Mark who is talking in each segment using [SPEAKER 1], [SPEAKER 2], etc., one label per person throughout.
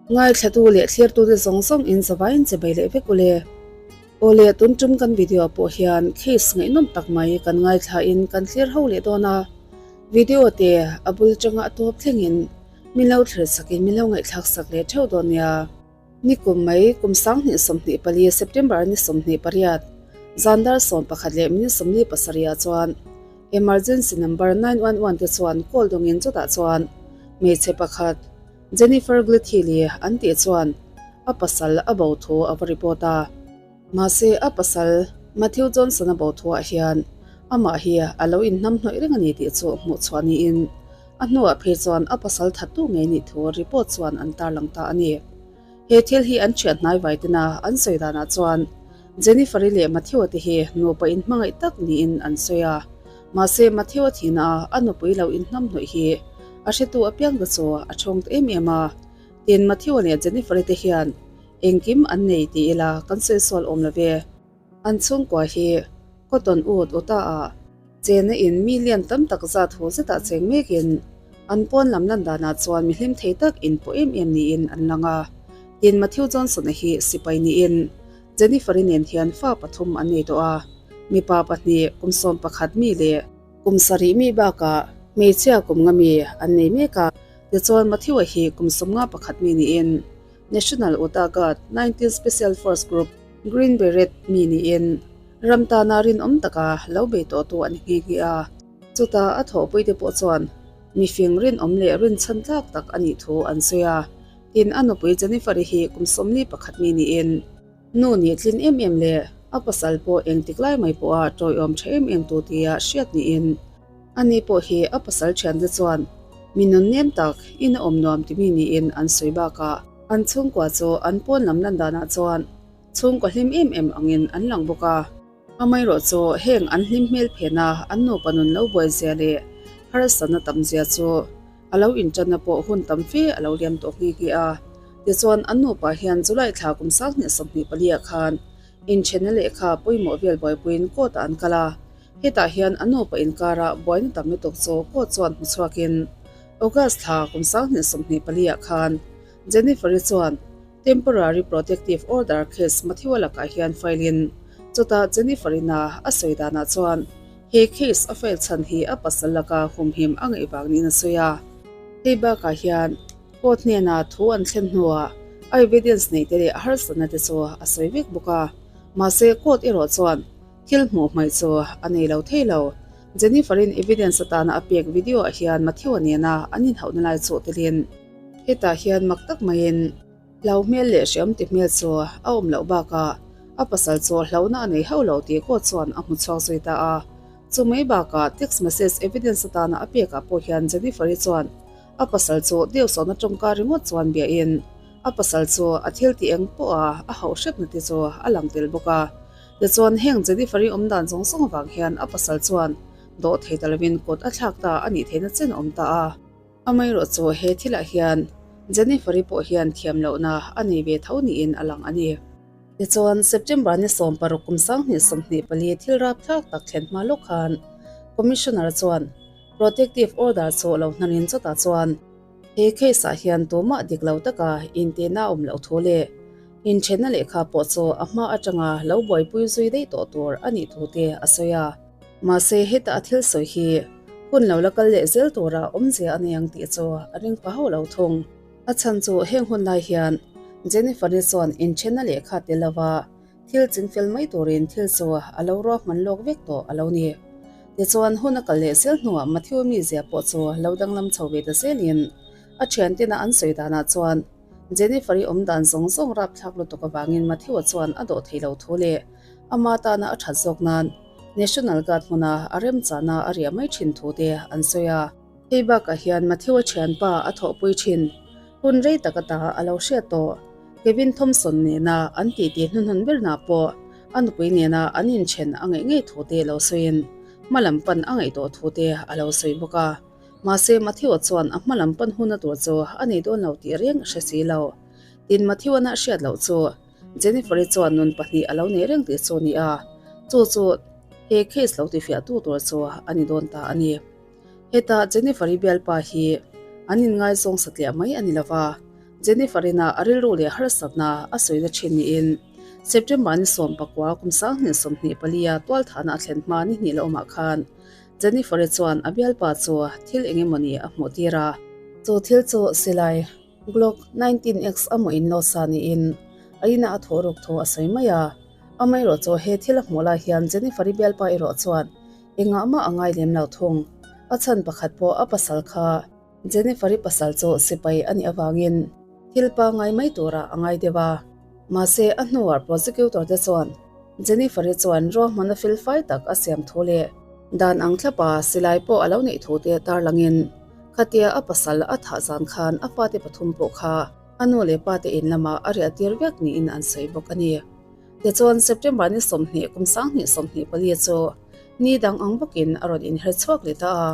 [SPEAKER 1] Ngaithlatu leh thlirtute zawng zawng in zavaiin che bai leh vek ule. Aw le, tun tum kan video ah pawh hian case ngaihnawm tak mai kan ngaithla in kan thlir ho leh dawn a. Video te a bul tanga a tawp thleng in min lo thlir sak in min lo ngaihthlak sak leh theuh dawn nia. Ni kum mai kum 2024 September ni 28 zandar 11:47 ah chuan emergency number 911 te chuan call dawngin chutah chuan hmeichhe pakhat Jennifer Glithili an tih chuan a pasal a bo thu a va report a. Mahse a pasal Matthew Johnson a bo thuah hian amah hi a lo inhnamhnawih reng a ni tih chu hmuh chhuah niin a hnuah phei chuan a pasal thattu ngei nih thu report chuan an tarlang ta a ni. He thil hi an thian hnai vai tena an sawi danah chuan Jennifer-i leh Matthew-a te hi nupa inhmangaih tak niin an sawi a. Mahse Matthew-a thihna a a nupui lo inhnamhnawih hi a hretu apiang te chu a thawng ta em em a. Tin, Matthew-a leh Jennifer-i te hian engkim an nei ti ila kan sawi sual awm lo ve. An chhungkua hi Cotton Wood Utah-ah chena in mi lian tam tak zat hu zetah cheng mekin an pawn lam lan danah chuan mi hlim thei tak in pawh em em niin an lang a. Tin, Matthew Johnson-a hi sipai niin Jennifer-i nen hian fa pathum an nei tawh a, mipa pahnih, kum 11 mi leh kum sarih mi bakah hmeichhia kum nga mi an nei mek a. Tichuan Matthew-a hi kum 51 mi niin National Utah Guard 19 Special Force Group Green Beret mi niin ram tana rinawm taka lo bei tawhtu a ni nghe nghe a. Chutah a thawhpuite pawh chuan mifing rinawm leh rinchhan tlak tak a nih thu an sawi a. Tin, a nupui Jennifer-i hi kum 41 mi niin nu nih tlin em em leh a pasal pawh engtik lai mai pawha tawiawm tha em em tu tia hriat niin ani pawh hi a pasal thiante chuan mi nun nem tak in a awm nuam timi niin an sawi bakah an chhungkua chu an pawn lam lan danah chuan chhungkaw hlim em em angin an lang bawk a. Amaherawh chu heng an hlim hmel phena an nupa nun lo buai zia leh harsatna tam zia chu a lo inṭanna pawh hun tam fe a lo liam tawh nghe nghe a. Tichuan an nupa hian July thla kum 2024 ah khan inṭhenna lehkha pawimawh vel buaipuiin court ah an kal a. Hetah hian an nupa inkara buaina tam lutuk chu court chuan hmu chhuakin August thla kum 2024 ah khan Jennifer-i chuan Temporary Protective Order case Matthew-a lakah hian file in chutah Jennifer-ina a sawi danah chuan he case a file chhan hi a pasal laka humhim a ngaih vang niin a sawi a. Hei bakah hian court hnena thu an thlen hnuah a evidence neih te leh a harsatna te chu a sawi vek bawk a. Mahse court erawh chuan thil hmuh hmaih chu a nei lo thei lo. Jennifer-in evidence atana a pek video ah hian Matthew-a nena an inhauhna lai chu telin Hetah hian mak tak maiin hlau hmel leh hriam ti hmel chu a awm loh bakah a pasal chu hlauhna a nei hauh lo tih kawt chuan a hmu chhuak zui ta a. Chu mai bakah text message evidence atana a pekah pawh hian Jennifer-i chuan a pasal chu deuhsawhna tawngka ringawt chuan biahin a pasal chu a thil tih eng pawha a hauh hrepna te chu a lang tel bawk a. Tichuan heng Jennifer-i awm dan zawng zawng avang hian a pasal chuan dawh thei ta lovin kut a thlak ta a nih theihna chen a awm ta a. Amaherawh chu he thilah hian Jennifer-i pawh hian thiam lohna a nei ve tho niin a lang a ni. Tichuan, September ni 16 kum 2024 thil rapthlak tak thlen hma lawk khan Commissioner chuan Protective Order chu lo hnanin chawtah chuan he case-ah hian tumah dik lo taka intihna a awm loh thu leh inthenna lehkha pawh chu a hma atanga lo buaipui zui daih tawh tur a nih thu te a sawi a. Mahse, heta a thil sawi hi hun lo la kal leh zel tura awmzia a nei ang tih chu a ring pha hauh lo thung. A chhan chu heng hun lai hian Jennifer-i chuan inthenna lehkha tel lova thil chingfel mai turin thil chu a lo ruahman lawk vek tawh a lo ni. Tichuan, hun a kal leh zel hnuah Matthew mizia pawh chu lo danglam chho ve ta zelin a thiantena an sawi danah chuan Jennifer-i awm dan zawng zawng rapthlak lutuk avangin Matthew-a chuan a dawh thei lo thu leh ama tana a that zawk nan National Guard hmuna a remchahna a riah mai thin thu te an sawi a. Hei bakah hian Matthew-a thianpa a thawhpui thin hun rei tak ata a lo hriat tawh. Kevin Thompson nena an titi hnuhnun bernah pawh a nupui nena an inthen a ngaih ngei thu te lo sawiin hma lam pan a ngaih tawh thu te a lo sawi bawk a. Mahse Matthew-a chuan a hma lam pan huna tur chu a nei dawn lo tih reng a hre si lo. Tin Matthew-ana a hriat loh chu Jennifer-i chuan nun pahnih a lo nei reng tih chu a ni a, chu chu he case lo tifiahtu tur chu a ni dawn ta a ni. Heta Jennifer-i bialpa hi an inngaizawng satliah mai a ni lo va. Jennifer-ina a rilru leh harsatna a sawina thin niin September ni 19 kum 2024 a tualthahna a thlen hma ni hnih la awmah khan Jennifer-i chuan a bialpa chu thil eng emawni a hmuh tir a. Chu thil chu silai Glock 19X a hmuh in lo sa niin a inah a thawh ruk thu a sawi mai a. Amaherawh chu he thil a hmuh lai hian Jennifer-i bialpa erawh chuan engah mah a ngai lem lo thung. A chhan pakhat pawh a pasal kha Jennifer-i pasal chu sipai a nih avangin thil pangngai mai turah a ngai deuh a. Mahse, a hnuah prosecutor te chuan Jennifer-i chuan ruahmanna felfai tak a siam thu leh dan ang thlapa silai pawh a lo neih thu te tarlangin khatia a pasal a thah zan khan a fate pathum pawh kha a nu leh pa te in lamah a riah tir vek niin an sawi bawk a ni. Tichuan, September ni 20 kum 2024 chu ni dang ang bawkin a rawn inher chhuak leh ta a.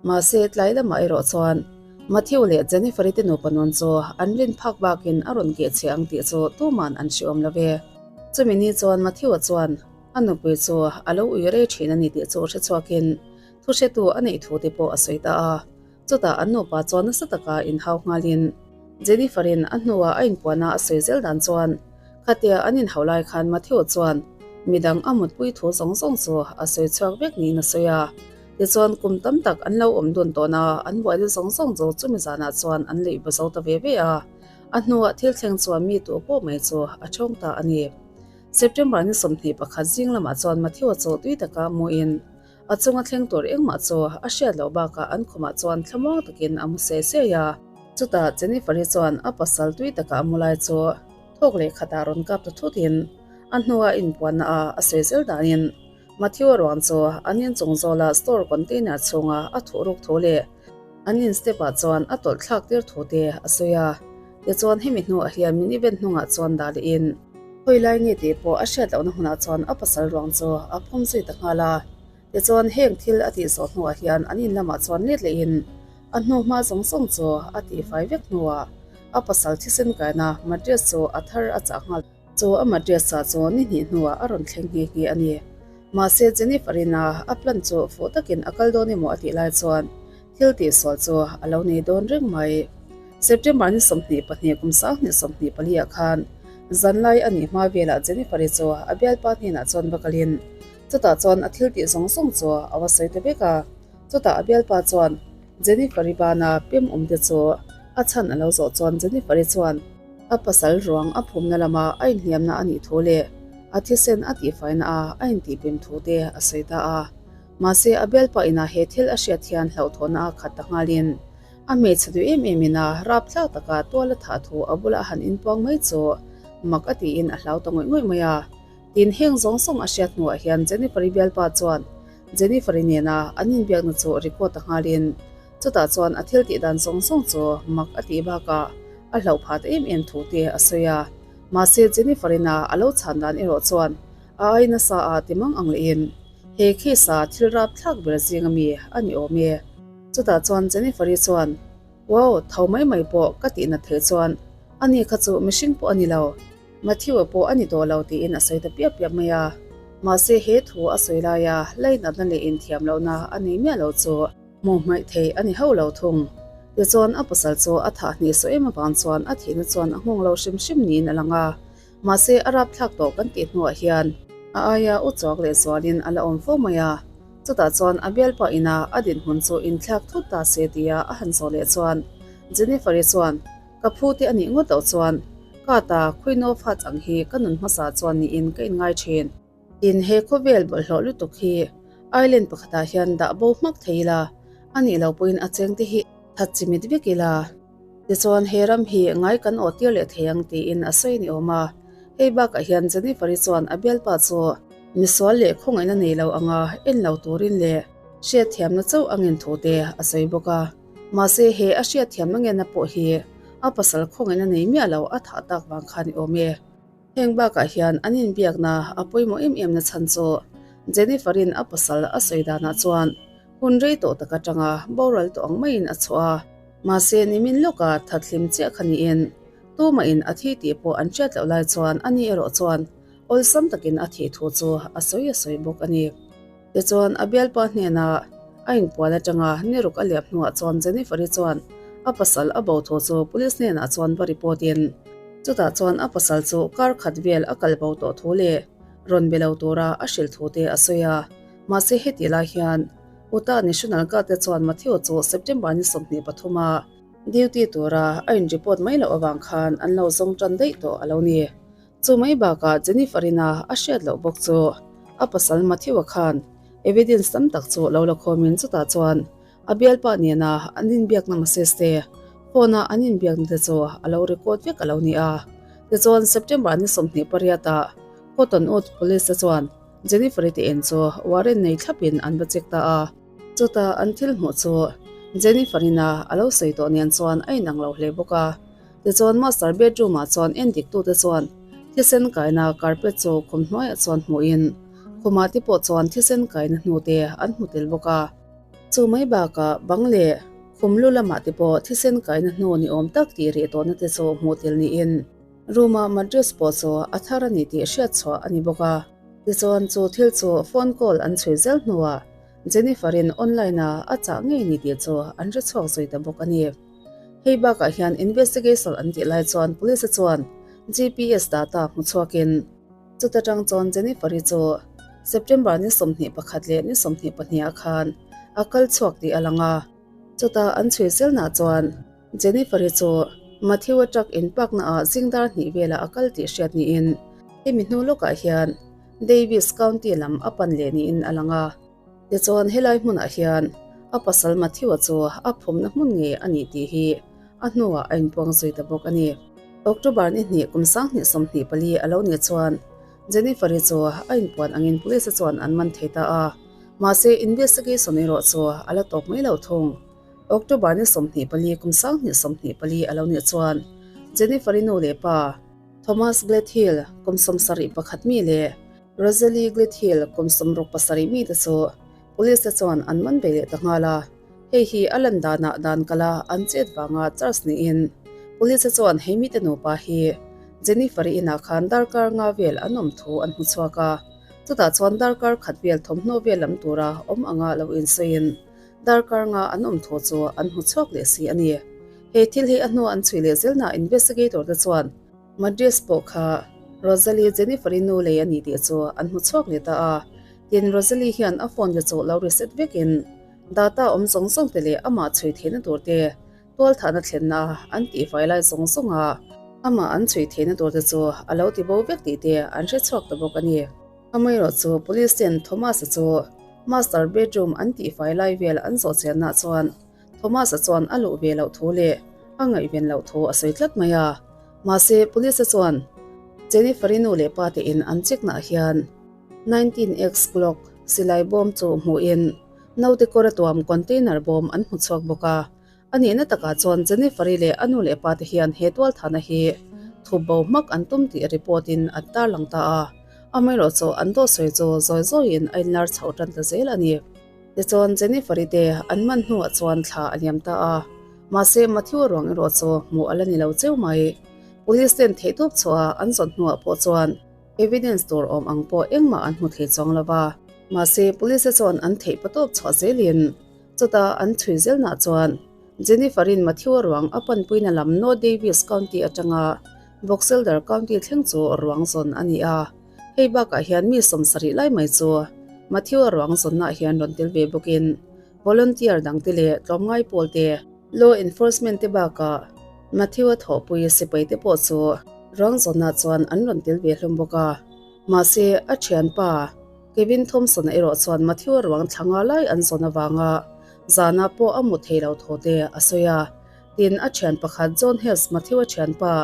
[SPEAKER 1] Mahse, tlai lamah erawh chuan Matthew leh Jennifer-i te nupa nun chu an rin phak bakin a rawn keh chhe ang tih chu tuman an hre awm lo ve. Chumi ni chuan Matthew-a chuan a nupui chu a lo ui rei thin a ni tih chu hre chhuakin thu hretu a neih thu te pawh a sawi ta a. Chutah an nupa chuan nasa taka inhau nghalin Jennifer-in a hnuah a inpuahna a sawi zel dan chuan khatia an inhau lai khan Matthew chuan midang a mutpui thu zawng zawng chu a sawi chhuak vek niin a sawi a. Tichuan kum tam tak an lo awm dun tawn a, an buaina zawng zawng chu chumi zanah chuan an leih ba zo ta ve ve a. A hnuah thil thleng chuan mi tu pawh mai chu a thawng ta a ni. September ni 21 zing lamah chuan Matthew-a chu tui taka muin a chunga thleng tur engmah chu a hriat loh bakah an khumah chuan thlamuang takin a mu sei sei a. Chutah Jennifer-i chuan a pasal tui taka a mu lai chu thawk leh khatah rawn kap ta thutin a hnua inpuanna a a sawi zel danin Matthew-a ruang chu an inchung zawla store container chhunga a thuh ruk thu leh an in step-ah chuan a tawlh thlak tir thu te a sawi a. Tichuan hemi hnuah hian min event hnungah chuan dah lehin hawi lai nge tih pawh a hriat lohna hunah chuan a pasal ruang chu a phawm zui ta nghal a. Tichuan heng thil a tih zawh hnuah hian an in lamah chuan let lehin a hnu hma zawng zawng chu a tihfai vek hnuah a pasal thisen kaina mattress chu a thar a chah nghal. Chu a madrasa chu ni hnih hnuah a rawn thleng nghe nghe a ni. Mahse Jennifer-in a a plan chu fuh takin a kal dawn emaw a tih lai chuan thil tihsual chu a lo nei dawn reng mai. September ni 22 kum 2024 ah khan zanlai a nih hma velah Jennifer-i chu a bialpa hnenah chuan va kalin chutah chuan a thil tih zawng zawng chu a va sawi ta vek a. Chutah a bialpa chuan Jennifer-i bana pem awm te chu a chhan a lo zawh chuan Jennifer-i chuan A pasal ruang a phumna lama a inhliamna a nih thu leh a thisen a tihfaina a a intihpim thu te a sawi ta a. Mahse, a bialpa inah he thil a hriat hian hlauhthawhna a khat ta nghalin a hmeichhe duh em em ina rapthlak taka tual a thah thu a bula a han inpuang mai chu mak a tiin a hlau ta ngawih ngawih mai a. Tin, heng zawng zawng a hriat hnuah hian Jennifer-i bialpa chuan Jennifer-i nena an inbiakna chu record ta nghalin Chutah chuan a thil tih dan zawng zawng chu mak a tih bakah a hlauh phah ta em em thu te a sawi a. Mahse Jennifer-in a a lo chhan dan erawh chuan a ai nasa a ti mang ang lehin he case a thil rap thlak ber zing ami a ni awm e. Chutah chuan Jennifer-i chuan, Wow, tho mai mai pawh ka tih nat theih chuan ani kha chu mihring pawh a ni lo. Matthew-a pawh a ni tawh lo tiin a sawi ta piap piap mai a. Mahse he thu a sawi laia lainatna leh inthiam lohna a nei miah lo chu. Hmuh hmaih thei a ni hauh lo thung. Tichuan a pasal chu a thah hnih saw em avang chuan a thihna chuan a nghawng lo hrim hrim niin a lang a. Mahse a rapthlak tawh kan tih hnuah hian a aia u chawk leh zualin a la awm fo mai a. Chutah chuan a bialpa ina a dinhmun chu inthlak thut ta se tia a han zawh leh chuan Jennifer-i chuan ka phu te a nih ngawt loh chuan ka ta Queen of Hearts ang hi ka nun hmasa chuan niin ka inngai thin. Tin, he khawvel bawlhhlawh lutuk hi island pakhatah hian dah bo hmak thei ila, a nih loh pawhin a chengte hi that chimit vek ila. Tichuan, he ram hi ngai kan awh tir leh thei ang tiin a sawi ni awm a. Hei bakah hian Jennifer-i chuan a bialpa chu misual leh khawngaihna nei lo anga en lo turin leh hriatthiamna chauh a ngen thu te a sawi bawk a. Mahse, he a hriatthiamna ngenna pawh hi a pasal khawngaihna nei miah lo a thah tak vang kha ni awm e. Heng bakah hian an inbiakna a pawimawh em em na chhan chu Jennifer-in a pasal a sawi danah chuan hun rei tawh tak atanga boral tawh ang maiin a chhuah a. Mahse, nimin lawka thathlim chiah kha niin tumahin a thi tih pawh an hriat loh lai chuan ani erawh chuan awlsam takin a thih thu chu a sawi a sawi bawk a ni. Tichuan, a bialpa hnena a inpuan atanga ni ruk a liam hnuah chuan Jennifer-i chuan A pasal a bo thu chu police hnenah chuan va report in chutah chuan a pasal chu kar khat vel a kal bo tawh thu leh rawn be lo tura a hrilh thu te a sawi a. Mahse heti lai hian Utah National Guard te chuan Matthew chu September ni 23 a duty tura a in report mai loh avang khan an lo zawng tan daih tawh a lo ni. Chu mai bakah Jennifer-ina a hriat loh bawk chu a pasal Matthew-a khan evidence tam tak chu lo la khawmin chutah chuan a bialpa nena an inbiakna message te, phone-a an inbiakna te chu a lo record vek a lo ni a. Tichuan September ni 28 ah Cottonwood Police te chuan Jennifer-i te en chu warrant nei thlapin an va check ta a. Chutah an thil hmuh chu Jennifer-ina a lo sawi tawh nen chuan a inang lo hle bawk a. Tichuan master bedroom ah chuan en dik tute chuan thisen kaina carpet chu khum hnuaiah chuan hmuhin khumah te pawh chuan thisen kaina hnu te an hmu tel bawk a. Chu mai bakah bang leh khum lu lamah te pawh thisen kaina hnu ni awm tak tih rih tawhna te chu hmuh tel niin room ah mattress pawh chu a thar a ni tih hriat chhuah a ni bawk a. Tichuan chu thil chu phone call an chhui zel hnuah Jennifer-in online a a chah ngei ni tih chu an hre chhuak zui ta bawk a ni. Hei bakah hian investigation an tih lai chuan police chuan GPS data hmu chhuakin chuta tang chuan Jennifer-i chu September ni 21 leh ni 22 ah khan a kal chhuak tih a lang a. Chuta an chhui zelnah chuan Jennifer-i chu Matthew-a truck in park naah zingdar hnih velah a kal tih hriat niin hemi hnu lawkah hian Davis County lam a pan leh niin a lang a. Tichuan helai hmunah hian a pasal Matthew-a chu a phumna hmun nge a nih tih hi a hnuah a inpuang zui ta bawk a ni. October ni hnih kum 2024 a lo nih chuan Jennifer-i chu a inpuan angin police-a chuan an man thei ta a, mahse investigation erawh chu a la tawp mai lo thung. October ni 24 kum 2024 a lo nih chuan Jennifer-i nu leh pa Thomas Gledhill kum 71 mi leh Rosalie Gledhill kum 67 mi te chu police te chuan an man ve leh ta nghal a. Hei hi a lan danah dan kala an chet vanga charge niin police te chuan hei mite nupa hi Jennifer-i inah khan darkar nga vel an awm thu an hmu chhuak a. Chutah chuan darkar khat vel thawmhnaw vel lam tura awm anga lo insawiin darkar nga an awm thu chu an hmu chhuak leh si a ni. Hei thil hi a hnu an chhui leh zelna investigator te chuan Madris pawh kha Rosalie Jennifer-i nu lei a ni tih chu an hmu chhuak leh ta a. Tin, Rosalie hian a phone te chu lo reset vekin data awm zawng zawng te leh amah chhui theihna tur te tualthahna thlenna an tihfai lai zawng zawng a, amah an chhui theihna tur te chu a lo ti bo vek tih te an hre chhuak ta bawk a ni. Amaherawh chu police ten Thomas-a chu master bedroom an tihfai lai vel an zawh chianna chuan Thomas-a chuan a luh ve loh thu leh a ngaihven loh thu a sawi tlat mai a. Mahse, police-a chuan Jennifer-i nu leh pa tein an check nah hian 19X Glock silai bawm chu hmuhin naute kawr a tuam container bawm an hmu chhuak bawk a. A nihna takah chuan Jennifer-i leh a nu leh pa te hian he tualthahna hi thup bo hmak an tum tih report in an tarlang ta a. Amaherawh chu an dawhsawi chu zawi zawiin a inlar chhoh tan ta zel a ni. Tichuan Jennifer-i te an man hnuah chuan thla a liam ta a, mahse Matthew ruang erawh chu hmuh a la ni lo cheu mai. Police ten theihtawp chhuah an zawn hnuah pawh chuan evidence tur awm ang pawh engmah an hmu thei chuang lo va. Mahse police te chuan an theih patawp chhuah zelin chutah an chhui zelnah chuan Jennifer-in Matthew-a ruang a panpuina lam North Daviess County atanga Box Elder County thleng chu ruang zawn a ni a. Hei bakah hian mi 70 lai mai chu Matthew-a ruang zawnnaah hian rawn tel ve bawkin volunteer dangte leh tlawmngai pawl te, law enforcement te bakah Matthew-a thawhpui sipai te pawh chu ruang zawnnaah chuan an rawn tel ve hlawm bawk a. Mahse, a thianpa Kevin Thompson-a erawh chuan Matthew-a ruang thla nga lai an zawn avanga zana pawh a mu thei lo thaw te a sawi a. Tin, a thian pakhat John Hess Matthew-a thianpa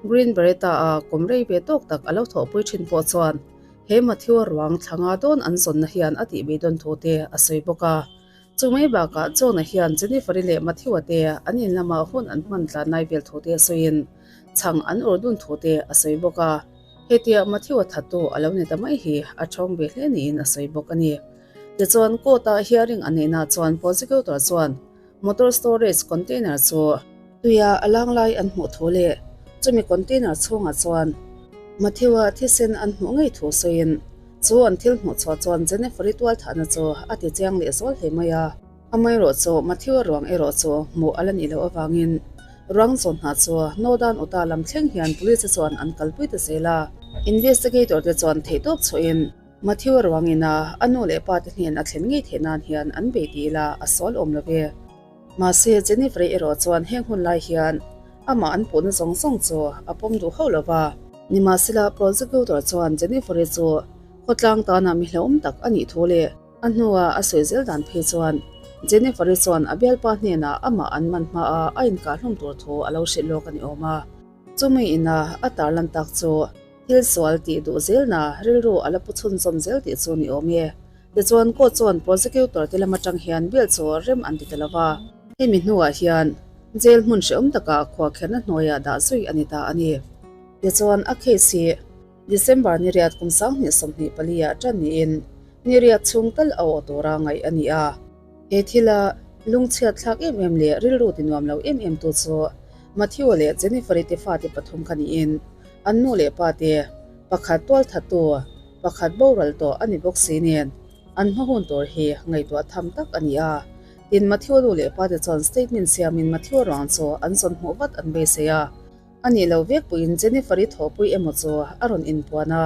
[SPEAKER 1] Green Beretta-a kum rei ve tawk tak a lo thawhpui thin pawh chuan he Matthew-a ruang thla nga dawn an zawnna hian a tih beidawn thu te a sawi bawk a. Chu mai bakah John-a hian Jennifer-i leh Matthew-a te an in lamah hun an hman tlan lai vel thu te a sawiin chhang an ur dun thu te a sawi bawk a. Hetia Matthew-a thattu a lo ni ta mai hi a thawng ve hle niin a sawi bawk a ni. Tichuan court-a hearing a neihna chuan prosecutor chuan Motor storage container chu tuia a lang lai an hmuh thu leh chumi container chhungah chuan Matthew-a thisen an hmuh ngei thu sawiin chu an thil hmuh chhuah chuan Jennifer-i tualthahna chu a ti chiang leh zual hle mai a. Amaherawhchu Matthew-a ruang erawh chu hmuh a la nih loh avangin ruang zawn hna chu Northern Utah lam thleng hian police te chuan an kalpui ta zel a. Investigator te chuan theihtawp chhuahin Matthew-a ruang ina a nu leh pa te hnen a thlen ngei theih nan hian an bei ti ila a sual awm lo ve. Mahse, Jennifer-i erawh chuan heng hun lai hian amah an puhna zawng zawng chu a pawm duh hauh lo va. Nimahsela, prosecutor chuan Jennifer-i chu khawtlang tana mi hlauhawm tak a nih thu leh a hnua a sawi zel dan phei chuan Jennifer-i chuan a bialpa hnenah amah an man hmaa a inkahlum tur thu a lo hrilh lawk a ni awm a. Chumi ina a tarlan tak chu thil sual tih duh zelna rilru a la pu chhunzawm zel tih chu ni awm e. Tichuan court chuan prosecutor te lam atang hian bill chu rem an ti ta lo va. Hemi hnuah hian jail hmun hrehawm takah khuahkherhna hnuaiah dah zui a ni ta a ni. Tichuan a case hi December ni riat kum 2024 ah tan niin ni riat chhung tal a awh tura ngaih a ni a. He thila lungchhiat thlak em em leh rilru ti nuam lo em em tu chu Matthew leh Jennifer-i te fate pathum kha niin an nu leh pa te pakhat tualthattu pakhat boral tawh a ni bawk si nen an hma hun tur hi ngaihtuah tham tak a ni a. Tin Matthew nu leh pa te chuan statement siamin Matthew ruang chu an zawn hmuh vat an beisei a. A nih lo vek puiin Jennifer-i thawhpui emaw chu a rawn inpuan a,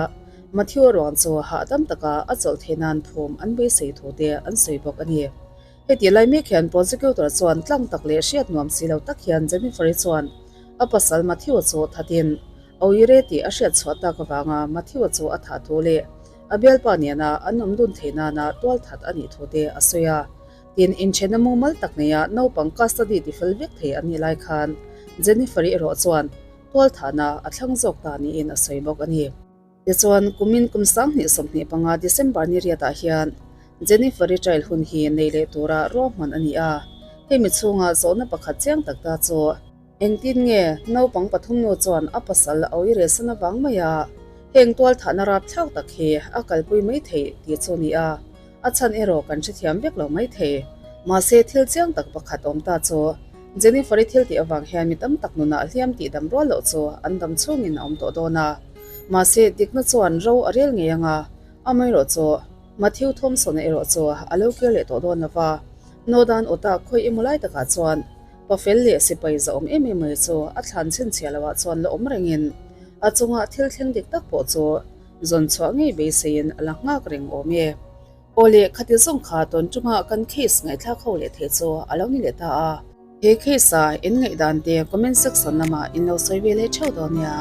[SPEAKER 1] Matthew ruang chu hahdam taka a chawlh theih nan phum an beisei thu te an sawi bawk a ni. Heti lai mek hian prosecutor chuan tlang tak leh hriat nuam si lo tak hian Jennifer-i chuan a pasal Matthew chu thatin a uire tih a hriat chhuah tak avanga Matthew chu a thah thu leh a bialpa nena an awm dun theih nana tual that a nih thu te a sawi a. Tin, inchhenna mumal tak neia naupang custody tifel vek thei an nih lai khan Jennifer-i erawh chuan tualthahna a thlang zawk ta niin a sawi bawk a ni. Tichuan, kumin kum 2025 December ni riatah hian Jennifer-i trial hun hi nei leh tura ruahman a ni a, hemi chhunga zawhna pakhat chiang tak ta chu, Engtin nge naupang pathum nu chuan a pasal a ui rehsan avang mai a, heng tualthahna rapthlak tak hi a kalpui mai theih tih chu ni a, a chhan erawh kan hrethiam vek lo mai thei. Mahse thil chiang tak pakhat awm ta chu Jennifer-i thil tih avang hian mi tam tak nunah hliam tih dam rual loh chu an dam chhungin a awm tawh dawn a. Mahse dikna chuan ro a rel ngei ang a, amaherawh chu Matthew Thompson-a erawh chu a lo kir leh tawh dawn lo va, Northern Utah khawi emaw lai takah chuan Pafel leh sipai zahawm em em mai chu a thlan chhinchhiah loh ah chuan la awm rengin a chunga thil thleng dik tak pawh chu zawn chhuah ngei beiseiin a la nghak reng awm e. Aw leh khati zawng kha tawn chunga kan case ngaihthlak ho leh thei chu a lo ni leh ta a. He case a in ngaihdan te comment section lamah in lo sawi ve leh theuh dawn nia.